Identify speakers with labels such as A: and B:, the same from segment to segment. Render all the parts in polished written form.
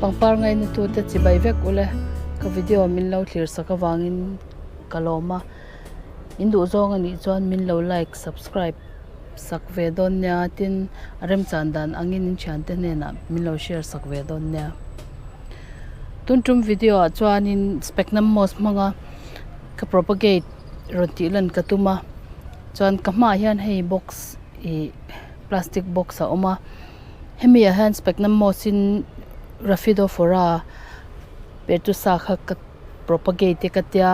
A: Pangpar ngaina tute chibai vek ule ka video min lo thlir sak avangin ka lawm a in duh zawng anih chuan min lo like subscribe sak ve dawn nia tin a remchan dan angin in thiante hnenah min lo share sak ve dawn nia. Tun tum video ah chuanin sphagnum moss hmanga ka propagate rawn tih lan ka tum a chuan ka hmaah hian hei box ih plastic box a awm a hemi ah hian sphagnum moss in rhaphidophora pertusa kha ka propagate te ka tia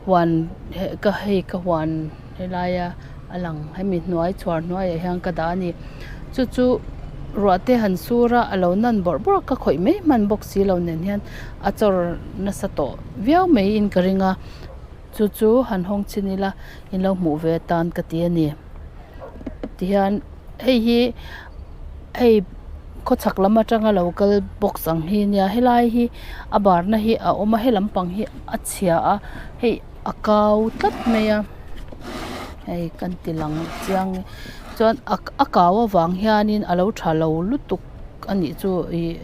A: huan ka hei ka huan helaia a lang hemi hnuai chhuar hnuaiah hian ka dah a ni chu chu ruah te han sur a a lo nan bawrh bawrh a ka khawih mai hman bawk si lo nen hian a chawr nasa tawh viau maiin ka ring a chu chu han hawng chhin ila in lo hmuh ve atan ka ti a ni tihian hei hi hei khawchhak lam atanga lo kal box ang hi ania helai hi a barna hi a awm a he lampang hi a chhia a hei a kau tlat mai a hei kan ti lang chiang e chuan a a kau avang hianin a lo tha lo lutuk a nih chu ih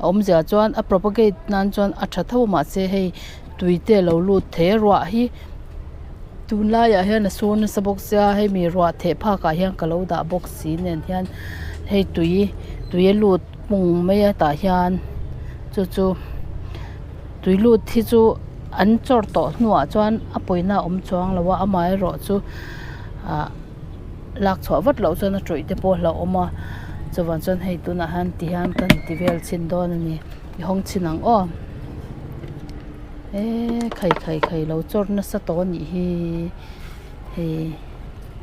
A: a awmzia chuan a propagate nan chuan a tha tho a mahse hei tui te a lo lut thei a ruah hi tunlaiah hian a sur nasa bawk sia hei mi ruah theh phak ah hian ka lo dah bawk si nen hian hei tui tui a lut hmung mai a tah hian chu chu tui lut hi chu an chawr tawh hnuah chuan a pawina a awm chuang lo a amaherawh chu ah lak chhuah vat loh chuan a tawih te pawh a hlauhawm a chuvang chuan hei tunah hian ti hian kan ti vel chhin dawn a ni i hawng chhin ang aw eee khai khai khai lo chawr nasa tawh a nih hi hei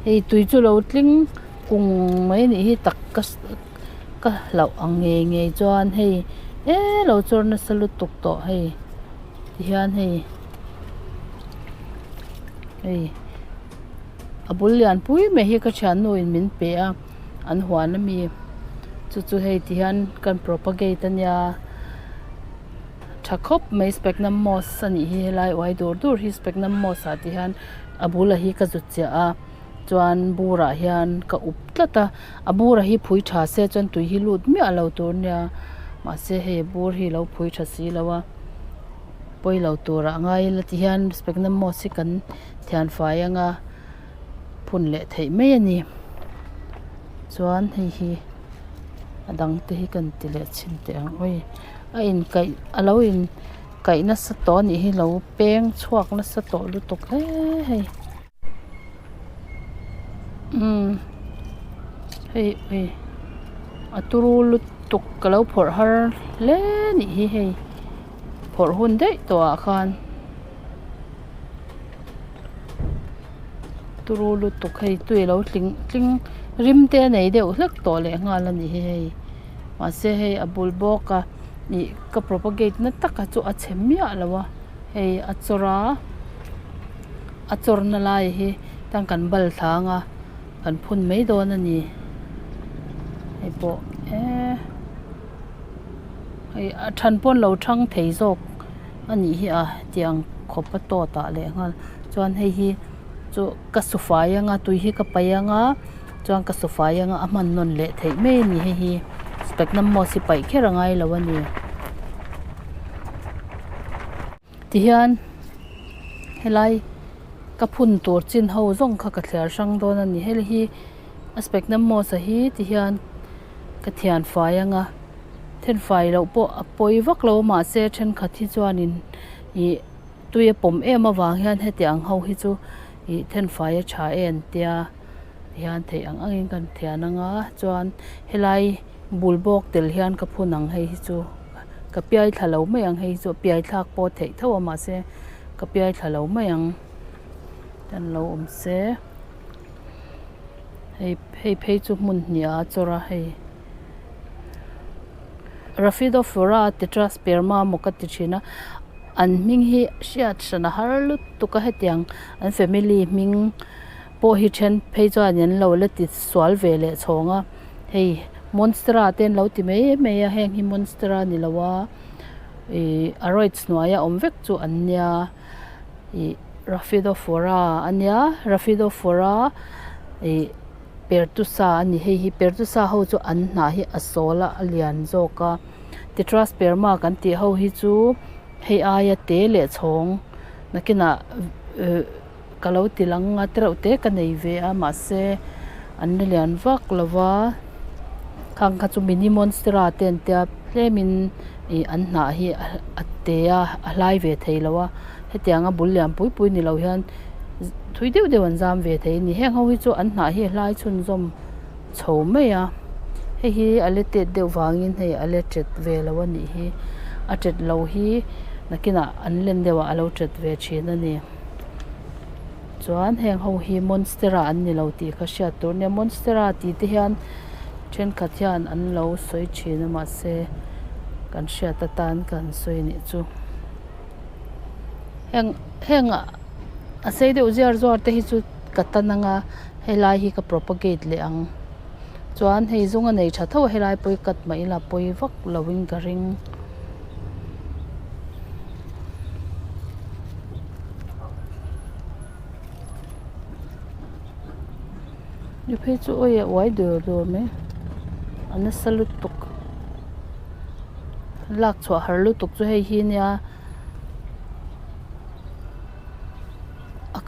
A: hei tui chu lo tling kung mai a nih hi tak ka ka hlauh ang ngei ngei chuan hei eee lo chawr nasa lutuk tawh hei tihian hei hei a bul lian pui mai hi ka thiannu in min pe a an huan ami chu chu hei tihian kan propagate ania tha khawp mai sphagnum moss a nih hi helai uai dur dur hi sphagnum moss ah ti hian a bulah hi ka zut chiah a chuan burah hian ka up tlat a a bur hi phui tha se chuan tui hi lut miah lo tur ania mahse hei bur hi alo phui tha si lo a pawi lo turah a ngai ila ti hian sphagnum moss hi kan thian fai anga phun leh theih mai a ni chuan hei hi a dang te hi kan ti leh chhin teh ang awi a inkaih a lo in kaih nasa tawh a nih hi lo peng chhuak nasa tawh lutuk hle hei umm hei hei a turu lutuk ka lo phawrh har hle a nih hi hei phawrh hun daih tawh ah khan. Turu lutuk hei tui alo tling tling rim te a nei deuh hlek tawh leh nghal a ni hi hei mahse hei a bul bawk a ih ka propagate na taka chu a chhe miah lo a hei a chawr a a chawr na lai hi tang kan bal thla anga kan phun mai dawn a ni hei pawh eee hei a then pawn lo thang thei zawk. A nih hi a tiang khawp a tawt ah leh nghal chuan hei hi chu ka su fai anga tui hi ka paih anga chuan ka su fai anga a hman nawn leh theih mai a ni hei hi sphagnum moss hi paih kher a ngai lo a ni tihian helai ka phun tur chin ho zawng kha ka thliar hrang dawn a ni hei hi a sphagnum moss a hi tihian ka thian fai anga. Thenfai loh pawh a pawi vak lo mahse thenkhat hi chuanin ih tui a pawm em avang hian heti ang ho hi chu ih thenfai a tha e an tia tihian theih ang angin kan thian anga chuan helai bul bawk tel hian ka phun ang hei hi chu ka piai thla lo mai ang hei hi chu piai thlak pawh theih tho a mahse ka piai thla lo mai ang tan lo awm se hei hei phei chu hmun hnih ah a chawr a hei. Rhaphidophora tetrasperma maw ka ti thin a an hming hi hriat hran a har lutuk a hetiang an family hming pawh hi then phei chuan an lo la ti sual ve leh chhawng a hei monstera te an lo ti mai mai a heng hi monstera ni lo a ih aroids hnuaia awm vek chu an nia ih Rhaphidophora a nia Rhaphidophora ih. Pertusa a ni hei hi pertusa ho chu an hnah hi a sawl a a lian zawk a. Tetrasperma kan tih ho hi chu hei aia te leh chhawng nakinah ka lo ti lang a tereuh te ka nei ve a mahse an la lian vak lo va khang kha chu mini monstera te an tia tlemin ih an hnah hi a te a a hlai ve thei lo a hetianga bul lian pui pui ni lo hian thui deuh deuh an zam ve thei a ni heng ho hi chu an hnah hi a hlai chhunzawm chho mai a hei hi a la tet deuh vangin hei a la tet ve lo a nih hi a tet lo hi nakinah an len deuh ah a lo tet ve thin a ni. Chuan heng ho hi monstera an ni lo tih ka hriat tur nia monstera tih te hian thenkhat hian an lo sawi thin a mahse kan hriat atan kan sawi nih chu heng heng a sei deuh ziar zuar te hi chu ka tan anga helai hi ka propagate leh ang chuan hei zunga nei tha tho a helai pawh hi cut mah ila pawi vak lo in ka ring. Ni phei chu awi a uai dur dur mai a nasa lutuk lak chhuah har lutuk chu hei hi nia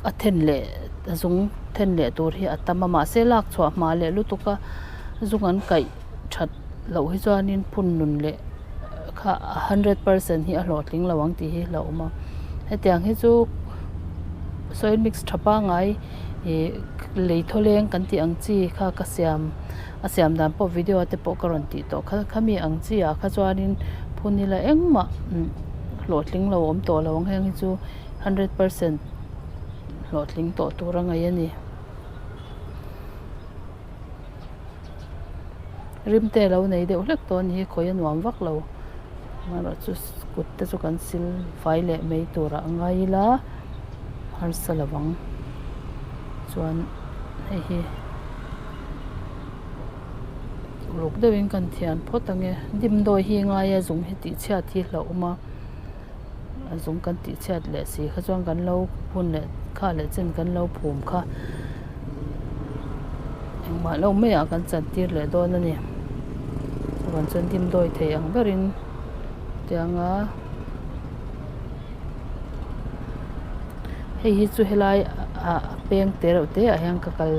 A: a then leh a zung then leh tur hi a tam a mahse lak chhuah hma leh lutuk a zung an kaih that loh hi chuanin phun nun leh kha 100% hi a hlawhtling lo ang tih hi hlauhawm a hetiang hi chu soil mix tha pangngai ih lei thawleng kan tih ang chi kha ka siam a siam dan pawh video te pawh ka rawn tih tawh kha khami ang chi ah kha chuanin phun ila engmah hlawhtling lo awm tawh lo ang heng hi chu 100% hlawhtling tawh tur a ngaih a ni. Rim te lo nei deuh hlek tawh a ni hi khawi a nuam vak lo amaherawh chu kut te chu kan sil fai leh mai turah a ngai ila harsa lo ang chuan hei hi uluk deuhin kan thian phawt ang e dimdawi hi ngai a zung hi tih chhiat hi hlauhawm a a zung kan tih chhiat leh si kha chuan kan lo hun leh kha leh chen kan lo phum kha engmah lo maiah kan chan tir leh dawn a ni chuvang chuan dimdawi thei ang berin tianga hei hi chu helai ah peng te reuh te ah hian ka kal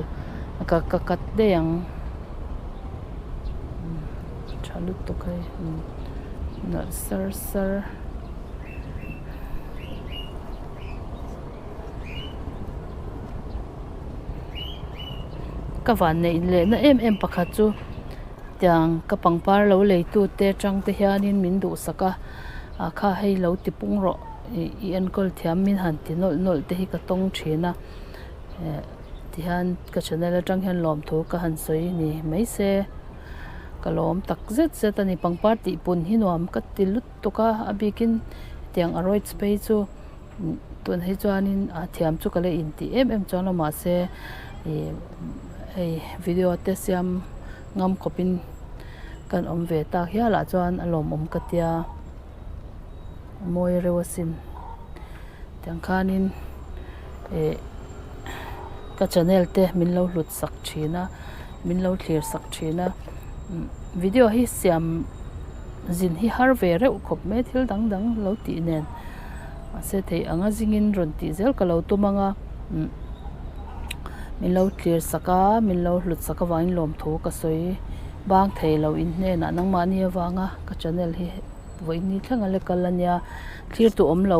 A: ka ka cut daih ang tha lutuk hei. Nalh sar sar. Ka van neih leh na em em pakhat chu tiang ka pangpar lo lei tu te atang te hianin min duhsak a ah kha hei lo ti pung rawh ih i enkawl thiam min han ti nawlh nawlh te hi ka tawng thin a eh tihian ka channel atang hian lawmthu ka han sawi ni mai se. Ka lawm tak zet zet a ni pangpar tih pun hi nuam ka ti lutuk a a bikin hetiang a rawih phei chu tun hi chuanin a thiam chu ka la intih em em chuan lo mahse ih hei video te siam ngam khawpin kan awm ve tak hial ah chuan a lawmawm ka tia a mawi reuh asin tiang khanin ih ka channel te min lo hlut sak thin a. Min lo thlir sak thin a video hi siam zin hi har ve reuh khawp mai thil dang dang lo tih nen mahse theih anga zingin rawn tih zel ka lo tum anga min lo thlir sak a min lo hlut sak avangin lawmthu ka sawi bang thei lo in hnenah nangmahni avanga ka channel hi vawiin ni thleng a la kal ania thlir tu awm lo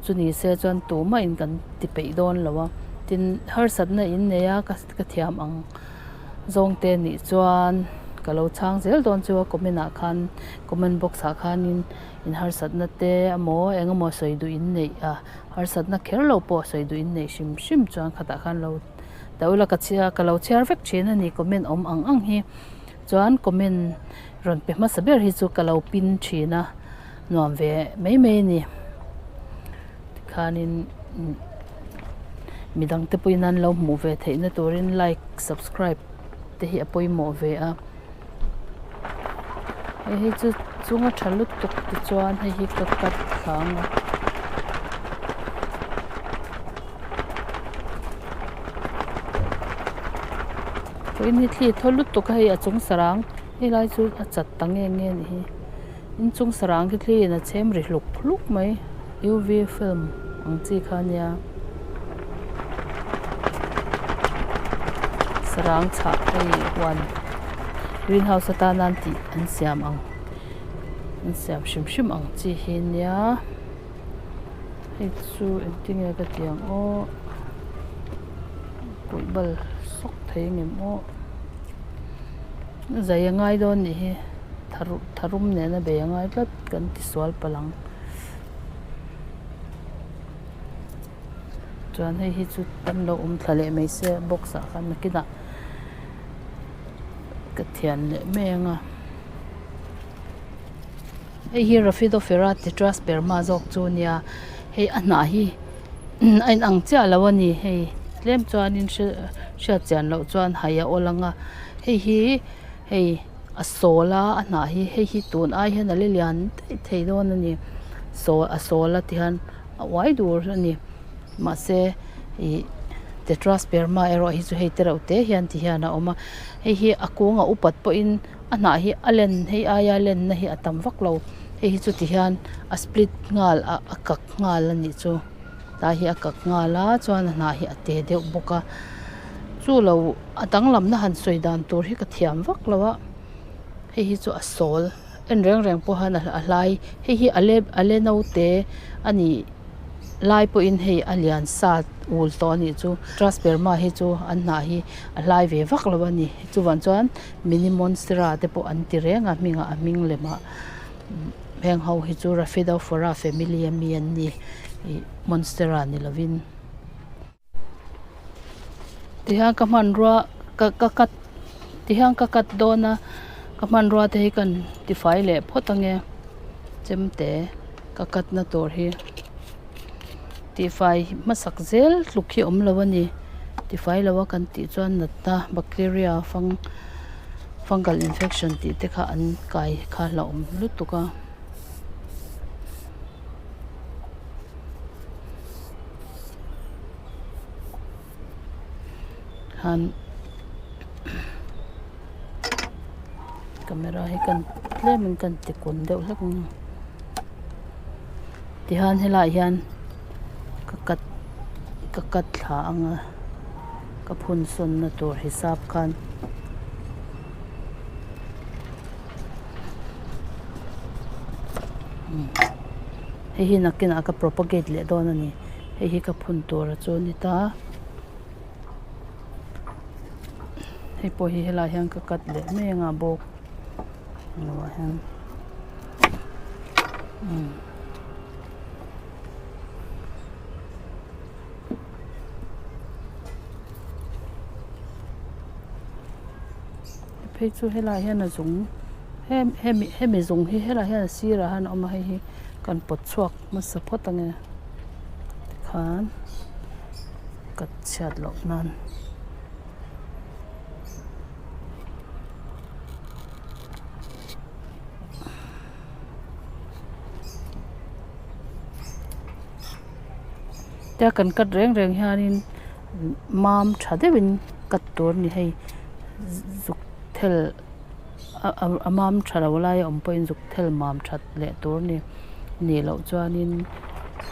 A: chu ni se chuan tumah in kan ti peih dawn lo a tin harsatna in nei a ka. Ka thiam ang zawng te nih chuan ka lo chhang zel dawn chu a comment ah khan comment box ah khanin in harsatna te emaw eng emaw sawi duh in neih a harsatna kher lo pawh sawi duh in neih hrim hrim chuan khatah khan lo dah ula ka chhiar ka lo chhiar vek thin a ni comment awm ang ang hi chuan comment rawn pe hmasa ber hi chu ka lo pin thin a nuam ve mai mai a ni tikhanin. Midang te pawhin an lo hmuh ve theihna turin like subscribe te hi a pawimawh ve a hei hi chu chunga tha lutuk te chuan hei hi ka cut thlang a. Vawiin hi thli a thaw lutuk a hei a chung sarang helai chu a chat ta nge nge a nih hi. Inchung sarang khi thli in a chhem ri hluk hluk mai UV film ang chi kha ania sarang chhah hei huan greenhouse atana an tih an siam ang an siam hrim hrim ang chi hi ania hei chu engtin nge ka tih ang aw kuih bal sawk thei ang em aw zai a ngai dawn nih hi. Tharum nena bei a ngai tlat kan ti sual palh ang. Chuan hei hi chu kan lo awm thla leh mai se box ah khan nakinah ka thian leh mai ang a. Hei hi Rhaphidophora tetrasperma zawk chu a nia hei a hnah hi a inang chiah lo a ni hei tlem chuanin hriat chian loh chuan hai a awl ang a hei hi hei. A sawl a a hnah hi hei hi tun ai hian a la lian daih thei dawn a ni sawl a sawl a tihian a uai dur a ni mahse ih tetrasperma erawh hi chu hei te reuh te hian ti hian a awm a hei hi a kung a upat pawhin a hnah hi a len hei aia lenna hi a tam vak lo hei hi chu ti hian a split nghal a a kak nghal a nih chu tlai hi a kak nghal a chuan a hnah hi a te deuh bawk a chu lo. A danglamna han sawi dan tur hi ka thiam vak lo a hei hi chu a sawl en reng reng pawh hian a hlai hei hi a le a le naute a nih lai pawhin hei a lian sa ul tawh a nih chu trasperma hi chu an hnah hi a hlai ve vak lo a ni chuvang chuan mini monstera te pawh an ti reng a hmingah a hming lemah heng ho hi chu rhaphidophora family ami an ni ih monstera ni lovin. Tihian ka hmanrua ka ka cut tihian ka cut dawn a ka hmanrua te hi kan tifai leh phawt ange chemte ka cut na tur hi tifai hmasak zel tluk hi awm lo a ni tifai lo a kan tih chuan natna bacteria fang fungal infection tih te kha an kai kha hlauhawm lutuk a. Han camera hi kan tlemin kan ti kun deuh hlek ang tihian helaiah hian ka cut ka cut thla ang a ka phun sawn na tur hisap khan. Hei hi nakinah ka propagate leh dawn a ni hei hi ka phun tur a chu a ni ta hei pawh hi helaiah hian ka cut leh mai ang a bawk ah hian umm. Phei chu helaiah hian a zung hem hemi hemi zung hi helaiah hian a sirah hian a awm a hei hi kan pawt chhuak hmasa phawt ang e tikhan ka chhiat loh nan. Tia kan cut reng reng hianin mam tha deuhin cut tur a ni hei zuk thel a mam tha lo lai a awm pawhin zuk thel mam that leh tur a ni nih loh chuanin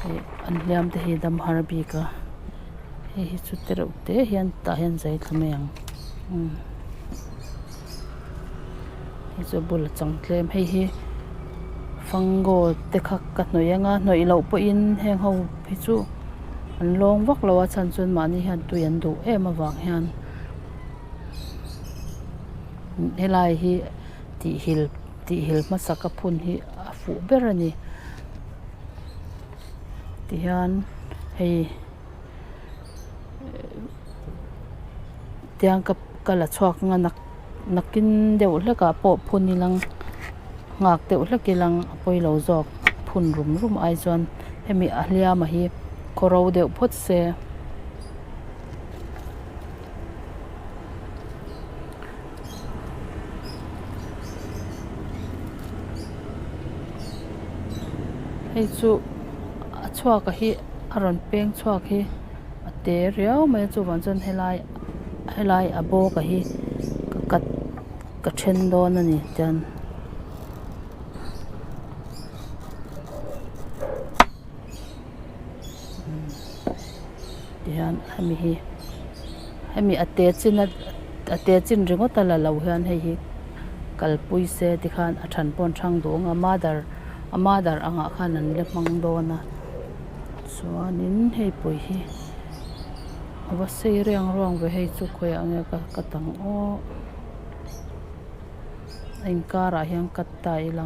A: ih an hliam te hi dam har bik a hei hi chu te reuh te hian tah hian zai thla mai ang umm hei chu a bul a chang tlem hei hi fungo te kha ka hnawih ang a hnawih loh pawhin heng ho hi chu an lawng vak lo a chhan chuan mahni hian tui an duh em avang hian helai hi tih hil tih hil hmasak a phun hi a fuh ber a ni tihian hei tiang ka ka la chhuak ang a nak nakin deuh hlek ah pawh phun ilang nghak deuh hlek ilang a pawi lo zawk phun rum rum ai chuan hemi a hliam a hi khaw ro deuh phawt se. Hei chu a chhuak a hi a rawn peng chhuak hi a te riau mai a chuvang chuan helai helai a bawk a hi ka cut ka then dawn a ni tian. Tihian hemi hi hemi a te chin a a te chin ringawt a la lo hian hei hi kalpui se tikhan a then pawh an thang duh ang a mother a mother angah khan an la hmang dawn a chuanin hei pawh hi a va sei riang ruang ve hei chu khawiah nge ka ka tang aw a inkarah hian cut ta ila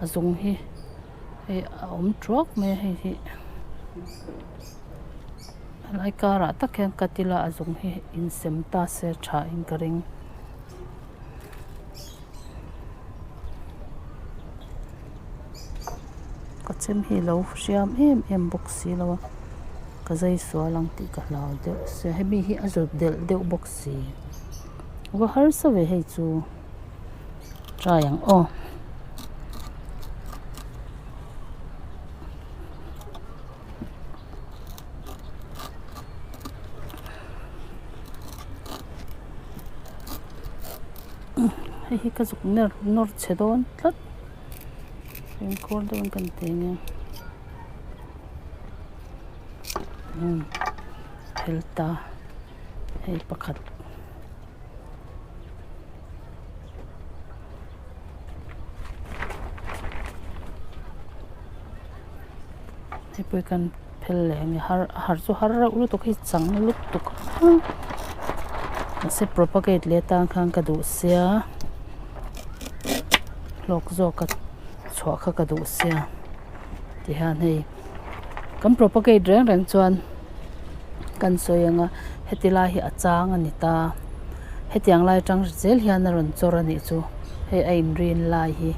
A: a zung hi hei a awm thuak mai a hei hi. Helai karah tak hian cut ila a zung hi insem ta se tha in ka ring. Ka chem hi alo hriam em em bawk si lo a ka zai sual ang tih ka hlau deuh sia hemi hi a zawt delh deuh bawk si va harsa ve hei chu try ang aw. Hei hi ka zuk ner nawr chhe dawn tlat fimkhur dawn kan ti nia umm phel ta hei pakhat. Hei pawh hi kan phel leh ang har har chu har reuh lutuk hi chang lutuk a mahse propagate leh atan khan ka duh sia hlawk zawk a chhuah kha ka duh sia tihian hei kan propagate reng reng chuan kan sawi ang a heti lai hi a chang a ni ta hetiang lai atang zel hian a rawn chawr a nih chu hei a inrin lai hi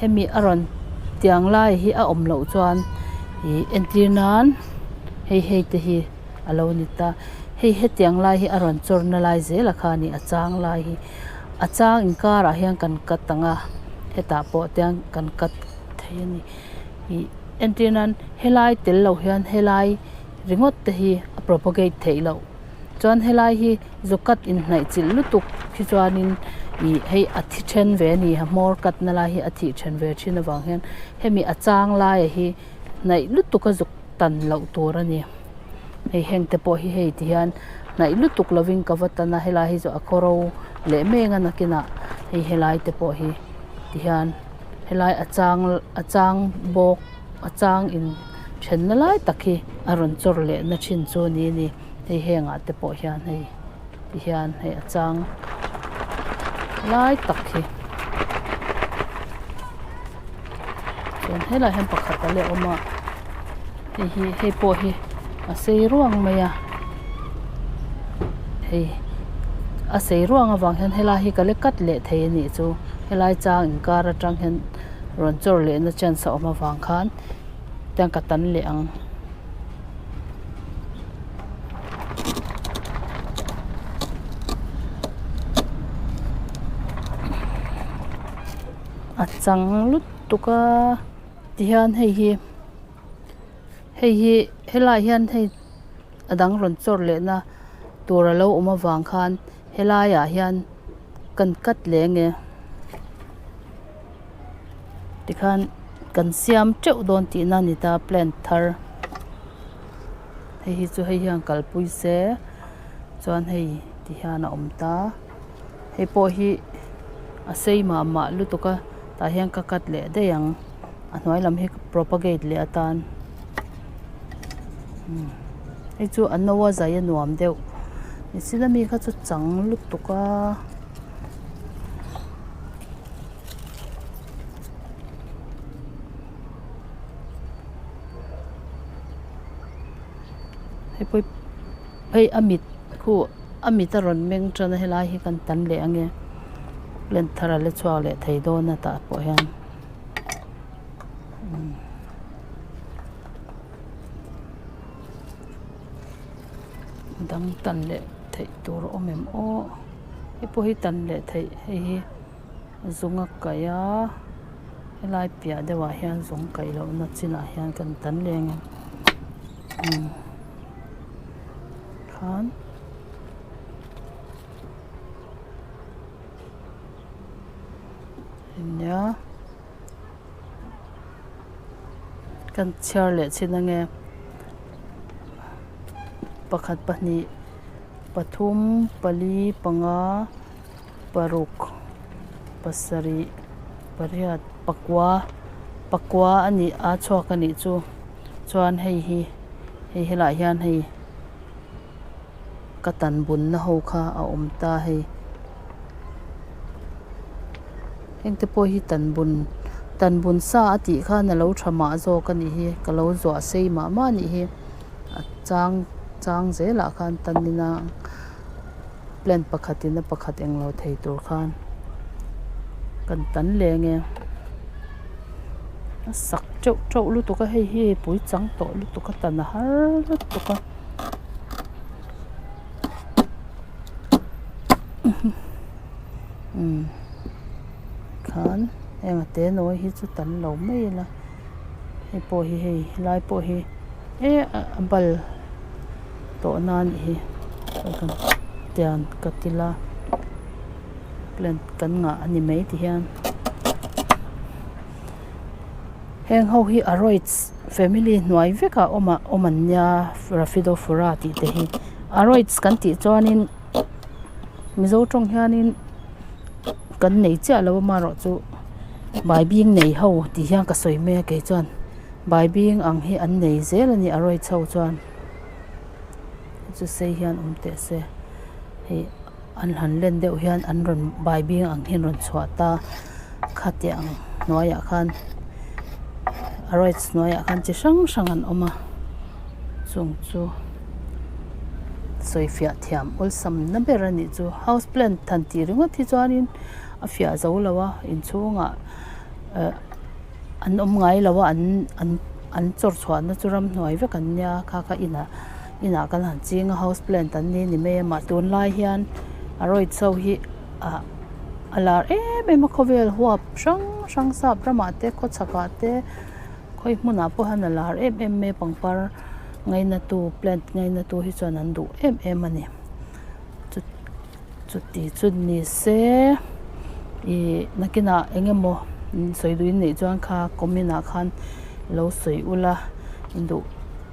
A: hemi a rawn tiang lai hi a awm loh chuan ih entir nan hei hei te hi a lo ni ta hei hetiang lai hi a rawn chawr na lai zel a kha a ni a chang lai hi a chang inkarah hian kan cut ang a hetah pawh tiang kan cut thei a ni ih entir nan helai tel lo hian helai ringawt te hi a propagate theih loh chuan helai hi zu cut inhnaih chilh lutuk hi chuanin ih hei a thi then ve a ni a hmawr cut na lai hi a thih then ve thin avang hian hemi a chang laia hi hnaih lutuk a zuk tan loh tur a ni hei heng te pawh hi hei ti hian hnaih lutuk lovin ka va tan a helai hi chu a khawro leh mek a nakinah hei helai te pawh hi ti hian helai a chang a chang bawk a chang in thenna lai tak hi a rawn chawr leh na thin chu a ni a ni hei hengah te pawh hian hei ti hian hei a chang lai tak hi chuan helaiah hian pakhat a la awm a hei hi hei pawh hi a sei ruang mai a hei a sei ruang avang hian helai hi ka la cut leh thei a nih chu helai chang inkar atang hian rawn chawr leh na chance a awm avang khan tiang ka tan leh ang. A chang lutuk a tihian hei hi hei hi helaiah hian hei a dang rawn chawr leh na tur a lo awm avang khan helaiah hian kan cut leh ang e tikhan kan siam teuh dawn tihna a ni ta plant thar hei hi chu hei hian kalpui se chuan hei ti hian a awm ta hei pawh hi a sei mah mah lutuk a tah hian ka cut leh daih ang a hnuai lam hi propagate leh atan hei chu a no a zai a nuam deuh nichin ami kha chu chang lutuk a. Hei pawh hei a mit khu a mit a rawn meng tan a helai hi kan tan leh ang e plant thar a la chhuak leh thei dawn a tah pawh hian dang tan leh theih tur a awm em aw hei pawh hi tan leh theih hei hi zung a kaih a helai piah deuh ah hian zung kaih loh na chinah hian kan tan leh ang em khan. Nia kan chhiar leh chin ange. Pakhat pahnih pathum pali panga paruk pasarih pariat pakua pakua a nih a chhuak a nih chu chuan hei hi hei helaiah hian hei ka tan bunna ho kha a awm ta hei heng te pawh hi tan bun tan bun sa a tih khan a lo tha mah zawk a nih hi ka lo zuah sei mah mah a nih hi a chang chang zelah khan tan ina plant pakhat in a pakhat englo thei tur khan kan tan leh ange a sak teuh teuh lutuk a hei hi pui chang tawh lutuk a tan a har lutuk a umm khan heng a te nawi hi chu tan lo mai ila hei pawh hi hei helai pawh hi eh a bal tawh na a nih hi tian ka ti la plant kan ngah a ni mai ti hian heng ho hi aroids family hnuai vek ah awm ah awm an nia rhaphidophora tih te hi aroids kan tih chuanin mizo tawng hianin kan nei chiah lo amaherawhchu baibing nei ho tih hian ka sawi mai a kei chuan baibing ang hi an nei zel a ni aroids ho chuan chu sei hian awm teh se hei an han len deuh hian an rawn baibing ang hi an rawn chhuah ta khatiang hnuaiah khan aroids hnuaiah khan chi hrang hrang an awm a chung chu sawi fiah thiam awlsam na ber a nih chu house plant han tih ringawt hi chuanin a fiah zo lo a inchhungah eh an awm ngai lo a an an an chawr chhuahna chu ramhnuai vek an nia kha kha inah inah kan han ching a house plant an ni ni mai a mah tunlai hian aroids ho hi ah a lar em em a khawvel huap hrang hrang sap ramah te khawchhak ah te khawi hmunah pawh hian a lar em em mai a pangpar ngaina tu plant ngaina tu hi chuan an duh em em a ni chu chuti chu ni se ih nakinah eng emaw sawi duh in neih chuan kha comment ah khan lo sawi ula duh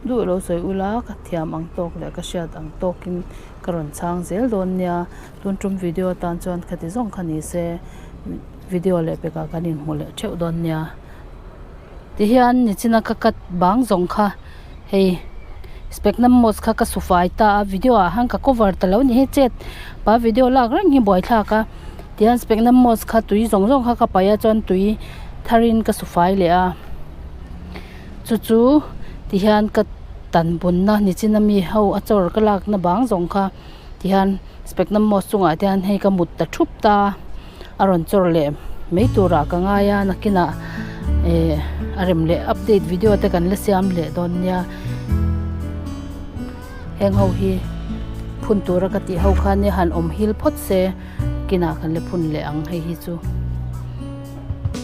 A: duh lo sawi ula ka thiam ang tawk leh ka hriat ang tawkin ka rawn chhang zel dawn nia. Tun tum video atan chuan khati zawng kha ni se video leh pekah kan inhmu leh theuh dawn nia tihian nichina ka cut bang zawng kha hei specnum moss kha ka su fai ta a video ah khan ka cover ta lo ni hei chet pa video lak reng hi buaithlak a tihian specnum moss kha tui zawng zawng kha ka paih a chuan tui tharin ka su fai leh a chu chu tihian ka tan bunna nichina mi ho a chawr ka lakna bang zawng kha. Tihian specnum moss chungah te hian hei ka mut ta thup ta a rawn chawr leh mai turah ka ngai a nakinah eh a rem leh update video te kan la siam leh dawn nia heng ho hi phun tura ka tih ho khan nia han awm hil phawt se kinah kan la phun leh ang hei hi chu.